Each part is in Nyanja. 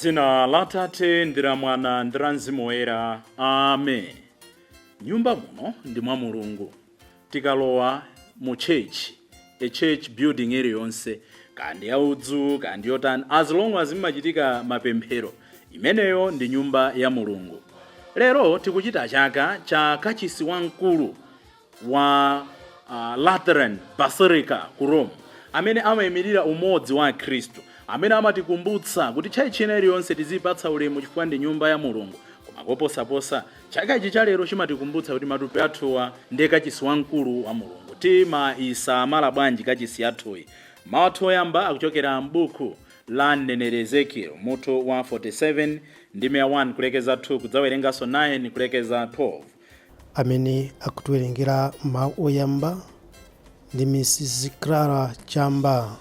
Dzina la Tate ndi la Mwana ndi la Mzimu Woyera. Amen. Nyumba muno ndi mwa Mulungu. Tikalowa mu church, a church building iliyonse, kandi yaudzu kandi yotani, as long as mmachitika mapemphero, imeneyo ndi nyumba ya Mulungu. Lero tikuchita chaka cha kachisi wamkulu wa Lateran Basilica ku Rome, amene amayimirira umodzi wa Akhristu, amene amatikumbutsa kuti tchalitchi ina iliyonse tizipatsa ulemu chifukwa ndi nyumba ya Mulungu. Koma koposaposa, chaka ichi cha lero chimatikumbutsa kuti matupi athuwa ndiye kachisi wamkulu wa Mulungu. Timayisamala bwanji kachisi yathuyi? Mawu athu oyamba akuchokera m'buku la mneneri Ezekiel, mutu wa 47, ndime ya 1 kulekeza 2, kudzawerenganso 9 kulekeza 12. Amene akutiwerengera mawu oyamba ndi Mrs Clara Chamba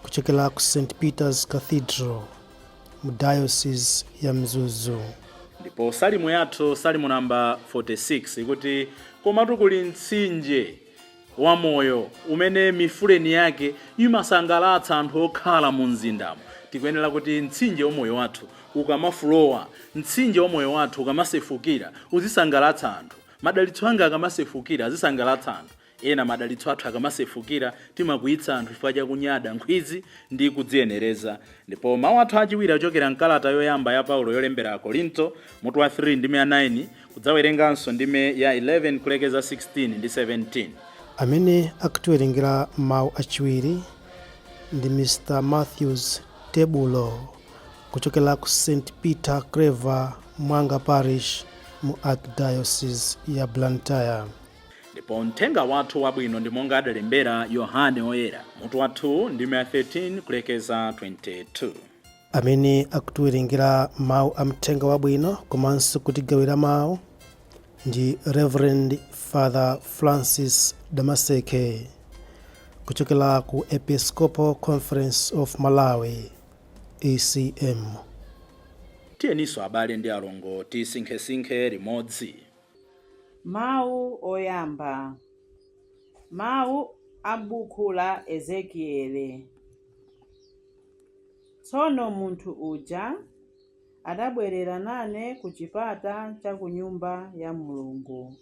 kuchokera ku St Peter's Cathedral mu Diocese ya Mzuzu. Ndipo salimo yathu, salimo namba 46, ikuti, "Komatu kuli mtsinje wa moyo umene mifuleni yake imasangalatsa anthu okhala mu mzindamo." Tikuyenera kuti mtsinje wa moyo wathu ukamafulowa, mtsinje wa moyo wathu ukamasefukira, uzisangalatsa anthu. Madalitso anga akamasefukira, azisangalatsa anthu ena. Madalitso athu akamasefukira, timakwiyitsa anthu chifukwa chakunyada, nkhwizi ndi kudziyenereza. Ndipo mawu athu achiwiri achokera mkalata yoyamba ya Paulo yolembera Akorinto, mutu wa 3, ndime ya 9, kudzawerenganso ndime ya 11 kulekeza 16 ndi 17. Amene akutiwerengera mawu achiwiri ndi Mr Matthews Tebulo kuchokera ku St Peter Claver Mwanga Parish mu Archdiocese ya Blantyre. Ndipo mthenga wathu wabwino ndi monga adalembera Yohane Oyera, mutu wa 2, ndime ya 13 kulekeza 22. Amene akutiwerengera mawu a mthenga wabwino komanso kutigawira mawu ndi Reverend Father Francis Damaseke kuchokera ku Episcopal Conference of Malawi, ECM. Tiyeninso, abale ndi alongo, tisinkhesinkhe limodzi. Mawu oyamba. Mawu a m'buku la Ezekiele. Tsono munthu uja adabwerera nane ku chipata cha ku Nyumba ya Mulungu.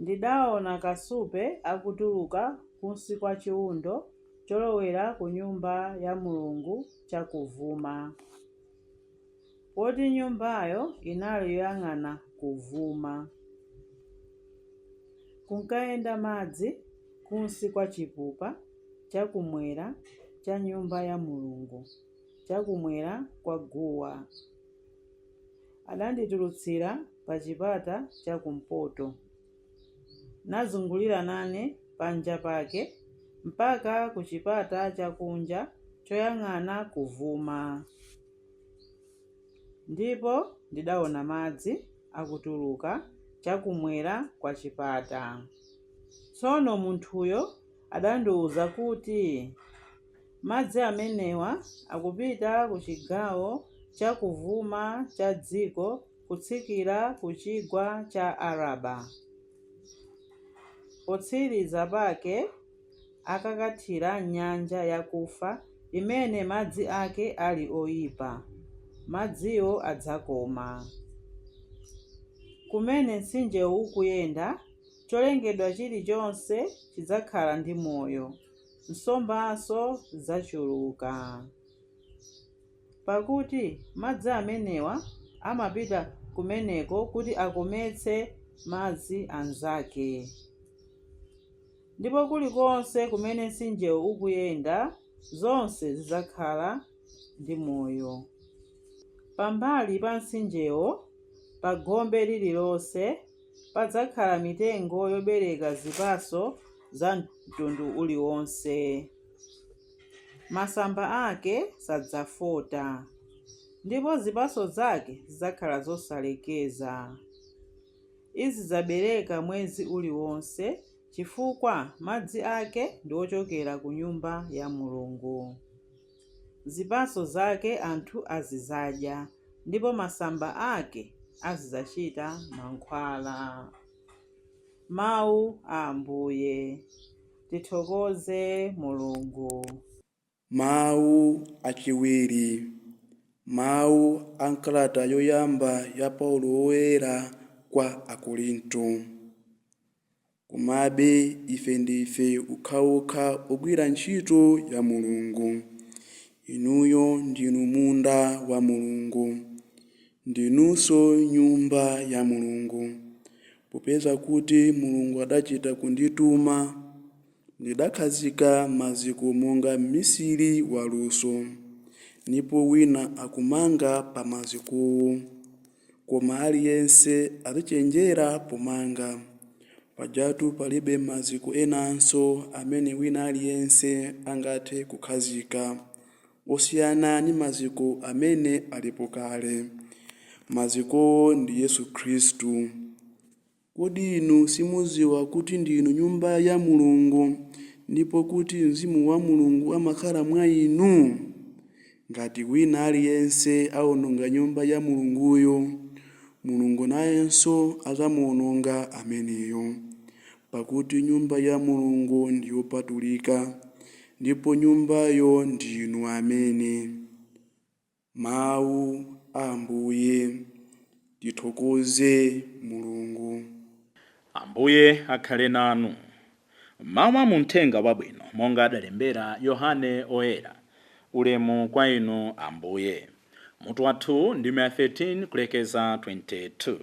Ndidaona kasupe akutuluka kunsi kwa chiwundo cholowera ku Nyumba ya Mulungu chakuvuma, poti nyumbayo inali yoyang'ana kuvuma. Kunkayenda madzi kunsi kwa chipupa chakumwera cha Nyumba ya Mulungu, chakumwera kwa guwa. Adanditulutsira pa chipata chakumpoto, nazungulira nane panja pake mpaka ku chipata chakunja choyang'ana kuvuma. Ndipo ndidaona madzi akutuluka chakumwera kwa chipata. Tsono munthuyo adandiwuza kuti, "Madzi amenewa akupita ku chigawo chakuvuma cha dziko kutsikira ku chigwa cha Araba. Potsiriza pake akakathira m'Nyanja Yakufa imene madzi ake ali oyipa. Madziwo adzakoma. Kumene mtsinjewu ukuyenda, cholengedwa chilichonse chidzakhala ndi moyo, nsombanso zidzachuluka. Pakuti madzi amenewa amapita kumeneko kuti akometse madzi anzake. Ndipo kulikonse kumene mtsinjewu ukuyenda, zonse zidzakhala ndi moyo. Pambali pa mtsinjewo, pa gombe lililonse, padzakhala mitengo yobereka zipatso za mtundu uliwonse. Masamba ake sadzafota, ndipo zipatso zake zidzakhala zosalekeza. Izidzabereka mwezi uliwonse, chifukwa madzi ake ndi ochokera ku Nyumba ya Mulungu. Zipatso zake anthu azidzadya, ndipo masamba ake azidzachita mankhwala." Mawu a Ambuye. Tithokoze Mulungu. Mawu achiwiri. Mawu a m'kalata yoyamba ya Paulo Woyera kwa Akorinto. Komabe ife ndife okhaokha ogwira ntchito ya Mulungu. Inuyo ndinu munda wa Mulungu, ndinunso nyumba ya Mulungu. Popeza kuti Mulungu adachita kundituma, ndidakhazika maziko monga mmisiri waluso, ndipo wina akumanga pa mazikowo. Koma aliyense azichenjera pomanga. Pajatu palibe maziko enanso amene wina aliyense angathe kukhazika, osiyana ndi maziko amene alipo kale. Mazikowo ndi Yesu Khristu. Kodi inu simudziwa kuti ndinu nyumba ya Mulungu, ndipo kuti Mzimu wa Mulungu amakhala mwa inu? Ngati wina aliyense awononga nyumba ya Mulunguyo, Mulungu nayenso adzamuwononga ameneyo. Pakuti nyumba ya Mulungu ndi yopatulika, ndipo nyumbayo ndinu amene. Mawu a Ambuye. Tithokoze Mulungu. Ambuye akhale nanu. Mawu a muthenga wabwino monga adalembera Yohane Oyera. Ulemu kwa inu, Ambuye. Mutu wathu ndime ya 13 kulekeza 22.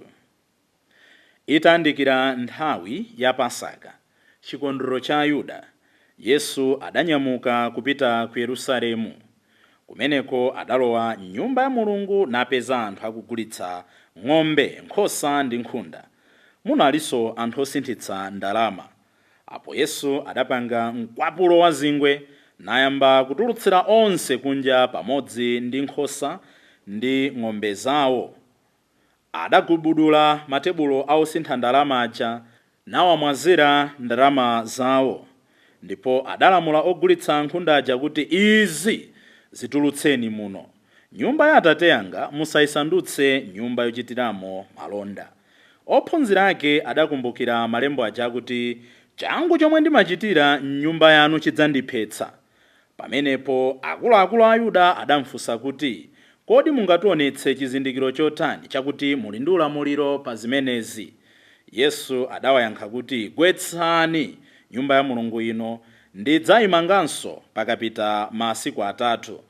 Itayandikira nthawi ya Pasaka, chikondwerero cha Ayuda, Yesu adanyamuka kupita ku Yerusalemu. Kumeneko adalowa m'nyumba ya Mulungu napeza anthu akugulitsa ng'ombe, nkhosa ndi nkhunda. Munalinso anthu osinthitsa ndalama. Apo Yesu adapanga mkwapulo wa zingwe nayamba kutulutsira onse kunja pamodzi ndi nkhosa ndi ng'ombe zawo. Adagubudula matebulo a osintha ndalama aja nawamwazira ndalama zawo, ndipo adalamula ogulitsa nkhunda aja kuti, "Izi zitulutseni muno. Nyumba ya Atate yanga musayisandutse nyumba yochitiramo malonda." Ophunzira ake adakumbukira malembo aja akuti, "Changu chomwe ndimachitira m'nyumba yanu chidzandiphetsa." Pamenepo akuluakulu a Ayuda adamfunsa kuti, "Kodi mungationetse chizindikiro chotani chakuti muli ndi ulamuliro pa zimenezi?" Yesu adawayankha kuti, "Gwetsani nyumba ya Mulungu ino, ndidzayimanganso pakapita masiku 3."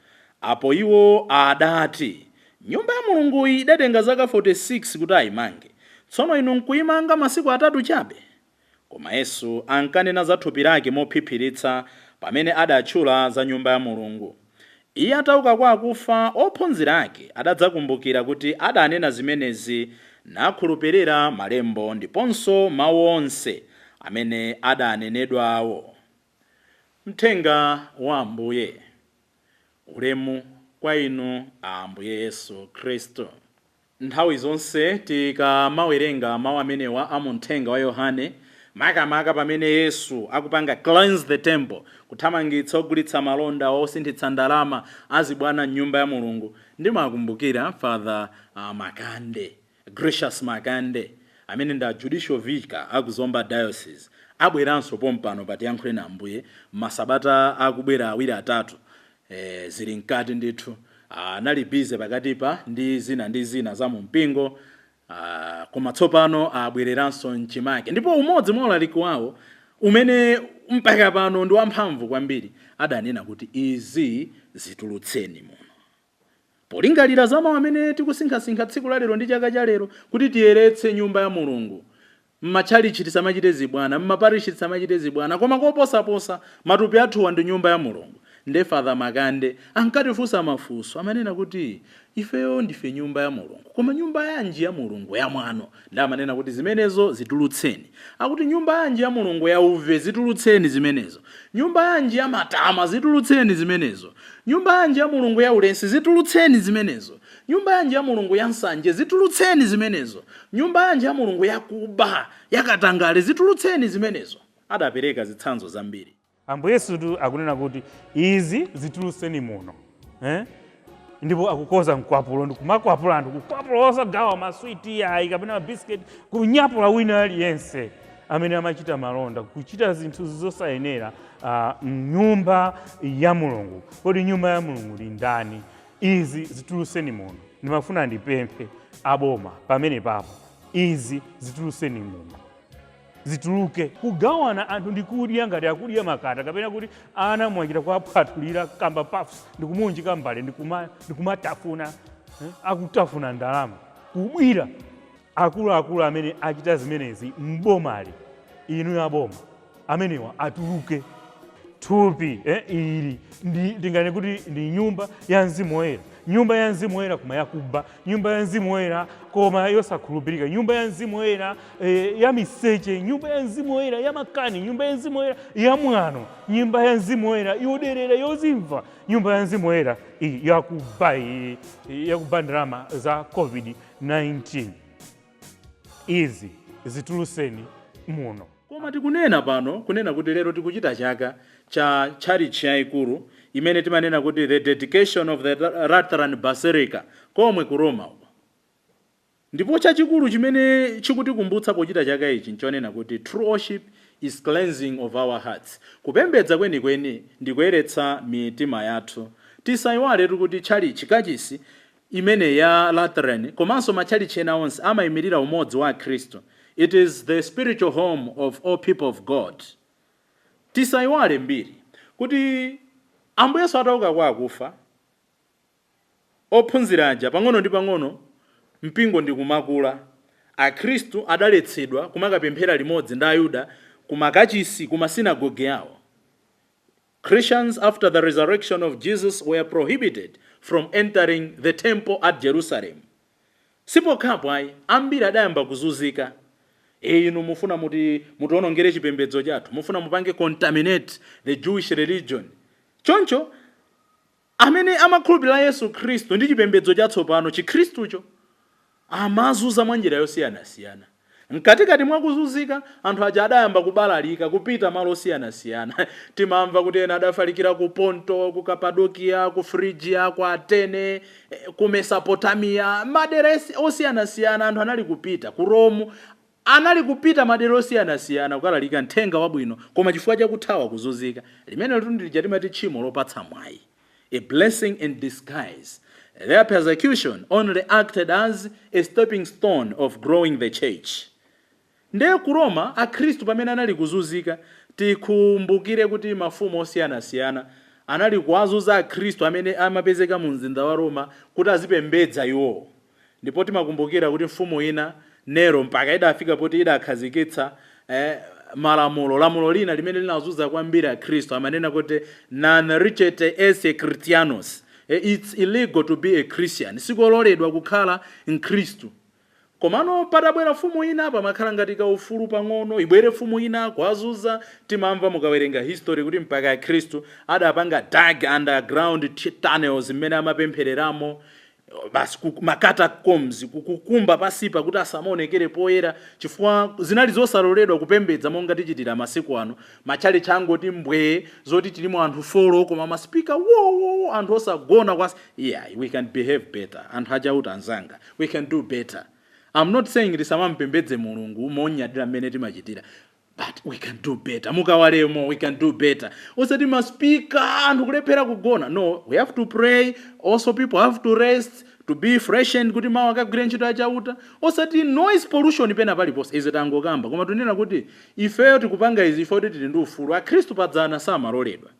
Apo iwo adati, "Nyumba ya Mulunguyi idatenga zaka 46 kuti ayimange, tsono inu nkuyimanga masiku 3 chabe?" Koma Yesu ankanena za thupi lake mophiphiritsa pamene adatchula za nyumba ya Mulungu. Iye atauka kwa akufa, ophunzira ake adadzakumbukira kuti adanena zimenezi, nakhulupirira malembo ndiponso mawu onse amene adanenedwawo. Mthenga wa Ambuye. Ulemu kwa inu, Ambuye Yesu Khristu. Nthawi zonse tikamawerenga mawu amenewa a muthenga wa Yohane, makamaka pamene Yesu akupanga cleanse the temple, kuthamangitsa ogulitsa malonda, osinthitsa ndalama, azibwana mnyumba ya Mulungu, ndimakumbukira Father Makande, Gracious Makande, amene ndi a judicial vicar aku Zomba Diocese. Abweranso pompano patiyankhule na Ambuye masabata akubwera 2 3, zili mkati ndithu. Anali busy pakatipa ndi zina ndi zina za mumpingo, koma tsopano abwereranso mchimake. Ndipo umodzi mwa ulaliki wawo umene mpaka pano ndi wamphamvu kwambiri, adanena kuti, "Izi zitulutseni muno," polingalira za mawu amene tikusinkhasinkha tsiku la lero ndi chaka cha lero, kuti tiyeretse nyumba ya Mulungu. Mmatchalichi tisamachite zibwana, mmaparishi tisamachite zibwana, koma koposaposa matupi athuwa ndi nyumba ya Mulungu. Nde Father Makande ankatifunsa mafunso, amanena kuti ifeyo ndife nyumba ya Mulungu, koma nyumba yanji ya Mulungu ya mwano? Ndi amanena kuti, "Zimenezo zitulutseni." Akuti, "Nyumba yanji ya Mulungu ya uve? Zitulutseni zimenezo. Nyumba yanji ya matama? Zitulutseni zimenezo. Nyumba yanji ya Mulungu ya ulesi? Zitulutseni zimenezo. Nyumba yanji ya Mulungu ya nsanje? Zitulutseni zimenezo. Nyumba yanji ya Mulungu yakuba, yakatangale? Zitulutseni zimenezo." Adapereka zitsanzo zambiri. Ambuye Yesutu akunena kuti, "Izi zitulutseni muno," eh? Ndipo akukoza mkwapulo ndikumakwapula anthu, kukwapula, osagawa maswiti ayi kapena mabisiketi, kunyapula wina aliyense amene amachita malonda, kuchita zinthu zosayenera mnyumba ya Mulungu. Kodi nyumba ya Mulungu ndi ndani? Izi zituluseni muno. Ndimafuna ndipemphe aboma pamene papo, izi zituluseni muno, zituluke. Kugawana anthu ndikudya ngati akudya makata, kapena kuti ana mwachita kuaphwatulira kamba puffs ndikumunjika mbale ndikumatafuna, akutafuna ndalama, kubwira. Akuluakulu amene achita zimenezi mbomali, inu yaboma, amenewa atuluke. Thupi ili ndingane kuti ndi nyumba ya Mzimu Woyera, nyumba ya Mzimu Woyera koma yakuba, nyumba ya Mzimu Woyera koma yosakhulupirika, nyumba ya Mzimu Woyera ya miseche, nyumba ya Mzimu Woyera ya makani, nyumba ya Mzimu Woyera ya mwano, nyumba ya Mzimu Woyera yoderera, yozimva, nyumba ya Mzimu Woyera iyi yakuba, iyi yakuba ndalama za COVID-19. Izi zituluseni muno. Koma tikunena pano, kunena kuti lero tikuchita chaka cha tchalitchi yayikulu imene timanena kuti the dedication of the Lateran Basilica komwe ku Roma uko. Ndipo chachikulu chimene chikutikumbutsa pochita chaka ichi nchonena kuti true worship is cleansing of our hearts. Kupembedza kwenikweni ndi kuyeretsa mitima yathu. Tisayiwaletu kuti tchalitchi, kachisi imene ya Lateran komanso matchalitchi ena onse amayimirira umodzi wa Khristu. It is the spiritual home of all people of God. Tisayiwale mbiri kuti Ambuye Yesu atauka kwa akufa, ophunzira aja pang'ono ndi pang'ono mpingo ndi kumakula. Akhristu adaletsedwa kumakapemphera limodzi ndi Ayuda kumakachisi, kumasinagoge awo. Christians after the resurrection of Jesus were prohibited from entering the temple at Jerusalem. Sipokhapo ayi, ambiri adayamba kuzunzika. Inu mufuna muti mutiwonongere chipembedzo chathu, mufuna mupange contaminate the Jewish religion. Choncho amene amakhulupirira Yesu Khristu ndi chipembedzo chatsopano Chikhristucho amazunza mwa njira yosiyanasiyana. Mkatikati mwa kuzunzika, anthu aja adayamba kubalalika kupita malo osiyanasiyana. Timamva kuti ena adafalikira ku Ponto, ku Kapadokia, ku Frigia, ku Atene, ku Mesopotamia, madera osiyanasiyana. Anthu anali kupita ku Rome, anali kupita madera osiyanasiyana kukalalika mthenga wabwino, koma chifukwa chakuthawa kuzunzika. Limene lija timati tchimo lopatsa mwayi, a blessing in disguise. Their persecution only acted as a stepping stone of growing the church. Ndiye ku Roma Akhristu pamene anali kuzunzika, tikumbukire kuti mafumu osiyanasiyana anali kuwazunza Akhristu amene amapezeka mu mzinda wa Roma kuti azipembedza iwowo. Ndipo timakumbukira kuti mfumu ina, Nero, mpaka idafika poti idakhazikitsa malamulo, lamulo lina limene linazunza kwambiri Akhristu. Amanena kuti "non licet esse Christianos", it's illegal to be a Christian, sikololedwa kukhala Mkhristu. Komano patabwera mfumu ina pamakhala ngati kaufulu pang'ono, ibwere mfumu ina kuwazunza. Timamva mukawerenga history kuti mpaka Akhristu adapanga dug underground tunnels mmene amapemphereramo basi, ma catacombs, kukumba pasipa kuti asamaonekere poyera, chifukwa zinali zosaloledwa kupembedza monga tichitira masiku ano. Matchalitchi angoti mbwee, zoti tilimo anthu 4 koma masipika wowowo, anthu osagona kwasi. Yeah, we can behave better, anthu achauta anzanga, we can do better. I'm not saying tisamampembedze Mulungu monyadira mmene timachitira, but we can do better. Mukawalemo, we can do better. Osati masipika, anthu kulephera kugona. No, we have to pray also, people have to rest to be freshened kuti mawu akagwire ntchito yachauta, osati noise pollution pena paliponse. Izi tangokamba, koma tunena kuti ifeyo tikupanga izi ife kuti tili ndi ufulu. Akhristu padzana samaloledwa.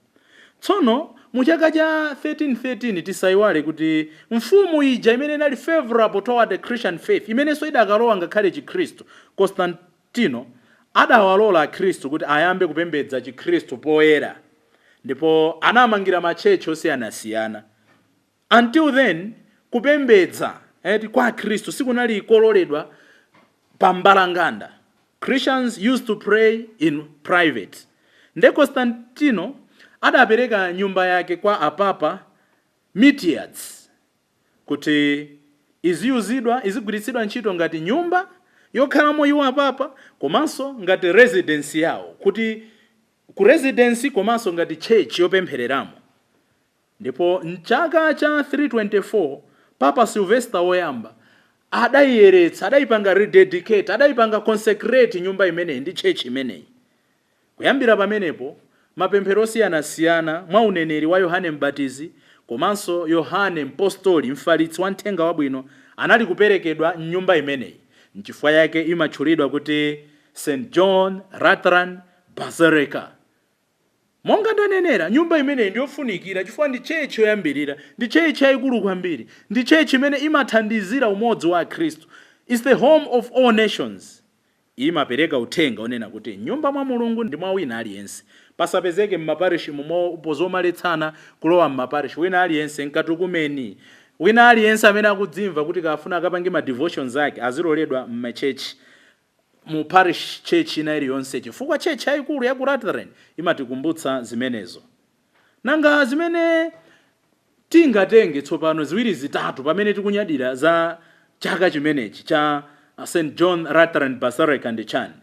Tsono mu chaka cha 1313, tisayiwale kuti mfumu ija imene inali favorable toward the Christian faith, imenenso idakalowa ngakhale Chikhristu, Constantino, adawalola Akhristu kuti ayambe kupembedza Chikhristu poyera, ndipo anamangira matchechi osiyanasiyana. Until then kupembedza kwa Akhristu sikunali kololedwa pa mbalanganda. Christians used to pray in private. Nde Constantino adapereka nyumba yake kwa Apapa Miltiades kuti iziyuzidwa, izigwiritsidwa ntchito ngati nyumba yokhalamo iwo apapa, komanso ngati residence yawo, kuti ku residence komanso ngati church yopemphereramo. Ndipo mchaka cha 324 Papa Sylvester woyamba adayiyeretsa, adayipanga rededicate, adayipanga consecrate nyumba imeneyi ndi church imeneyi. Kuyambira pamenepo mapemphero osiyanasiyana mwa uneneri wa Yohane Mbatizi Komanso Yohane Mpostoli, mfalitsi wa mthenga wabwino, anali kuperekedwa mnyumba imeneyi. Nchifukwa yake imatchulidwa kuti St John Lateran Basilica. Monga ndanenera, nyumba imeneyi ndiyofunikira chifukwa ndi church yoyambirira, ndi church yayikulu kwambiri, ndi church imene imathandizira umodzi wa Akhristu. Is the home of all nations. Imapereka uthenga onena kuti nyumba mwa Mulungu ndi mwa wina aliyense. Pasapezeke m'maparishi mumo zomaletsana kulowa m'maparishi. Wina aliyense mkatukumeni, wina aliyense amene akudzimva kuti kafuna akapange ma devotions ake, aziloledwa m'ma church, mu parish church ina iliyonse, chifukwa church yayikulu ya ku Lateran imatikumbutsa zimenezo. Nanga zimene tingatenge tsopano ziwiri zitatu pamene tikunyadira za chaka chimenechi cha St John Lateran Basilica ndi chani?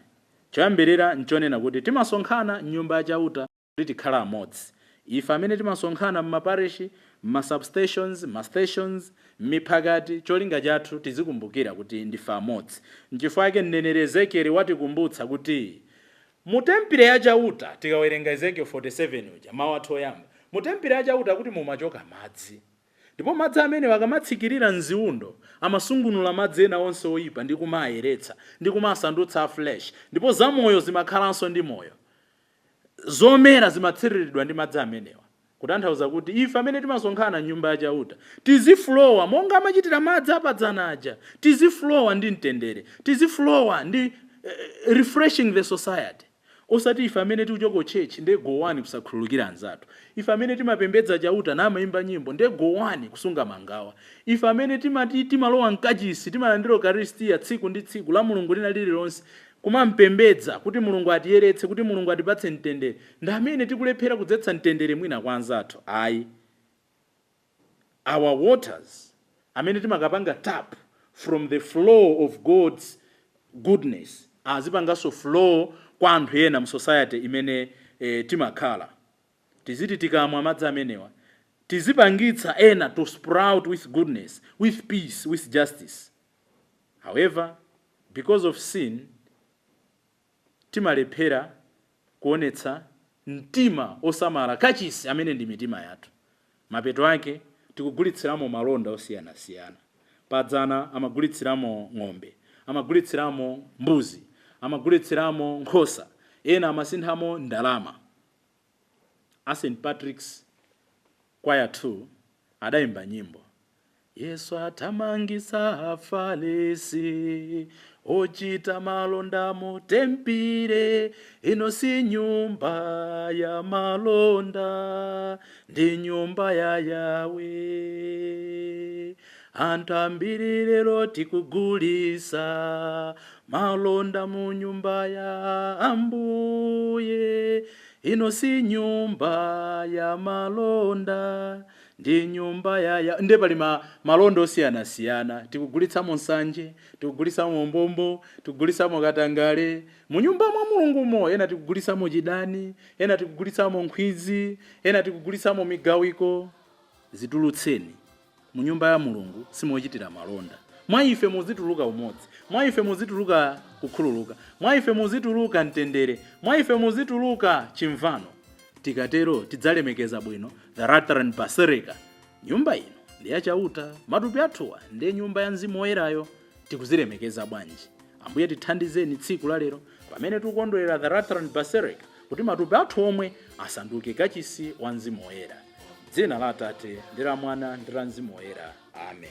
Choyambirira nchonena kuti timasonkhana mnyumba yachauta kuti tikhala amodzi. Ife amene timasonkhana m'maparishi, m'ma-substations, ma-stations, m'miphakati, cholinga chathu tizikumbukira kuti ndife amodzi. Nchifukwa yake mneneri Ezekieli watikumbutsa kuti mu tempile yachauta, tikawerenga Ezekiel 47 uja, mawu athu oyamba, mu tempile yachauta kuti mumachoka madzi, ndipo madzi amene akamatsikirira mziwundo amasungunula madzi ena onse oyipa ndi kumayeretsa ndi kumasandutsa fresh, ndipo zamoyo zimakhalanso ndi moyo, zomera zimatsiriridwa ndi madzi amenewa. Kutanthauza kuti ife amene timasonkhana mnyumba yachauta tiziflowa monga amachitira madzi apadzana aja, tiziflowa ndi mtendere, tiziflowa ndi refreshing the society. Osati ife amene tikuchoka church ndiye gowani kusakhululukira anzathu, ife amene timapembedza Chauta namayimba nyimbo ndiye gowani kusunga mangawa, ife amene timati timalowa mkachisi, timalandira Ukaristiya tsiku ndi tsiku la Mulungu lina lililonse, kumampembedza kuti Mulungu atiyeretse, kuti Mulungu atipatse mtendere, ndi amene tikulephera kudzetsa mtendere mwina kwa anzathu. Ayi, our waters amene timakapanga tap from the flow of God's goodness azipanganso flow kwa anthu ena mu society imene timakhala. Tiziti tikamwa madzi amenewa tizipangitsa ena to sprout with goodness, with peace, with justice. However, because of sin timalephera kuonetsa mtima osamala kachisi amene ndi mitima yathu. Mapeto ake tikugulitsiramo malonda osiyanasiyana. Padzana amagulitsiramo ng'ombe, amagulitsiramo mbuzi, amagulitsiramo nkhosa, ena amasinthamo ndalama. A St Patrick's Choir 2 adayimba nyimbo, "Yesu athamangisa Afarisi ochita malonda mu tempile. Ino si nyumba ya malonda, ndi nyumba ya Yawe." Anthu ambiri lero tikugulisa malonda mu nyumba ya Ambuye. Ino si nyumba ya malonda, ndi nyumba ya nde pali malonda osiyanasiyana. Tikugulitsamo nsanje, tikugulitsamo mbombo, tikugulitsamo katangale mu nyumba mwa Mulungumo. Ena tikugulitsamo chidani, ena tikugulitsamo nkhwizi, ena tikugulitsamo migawiko. Zitulutseni mu nyumba ya Mulungu, simochitira malonda. Mwa ife muzituluka umodzi, mwa ife muzituluka kukhululuka, mwa ife muzituluka mtendere, mwa ife muzituluka chimvano. Tikatero tidzalemekeza bwino the Lateran Basilica. Nyumba ino ndi yachauta, matupi athuwa ndiye nyumba ya Mzimu Woyerayo. Tikuzilemekeza bwanji? Ambuye tithandizeni tsiku la lero pamene tikukondwerera the Lateran Basilica kuti matupi athu omwe asanduke kachisi wa Mzimu Woyera. Dzina la Atate ndi la Mwana ndi la Mzimu Woyera, amen.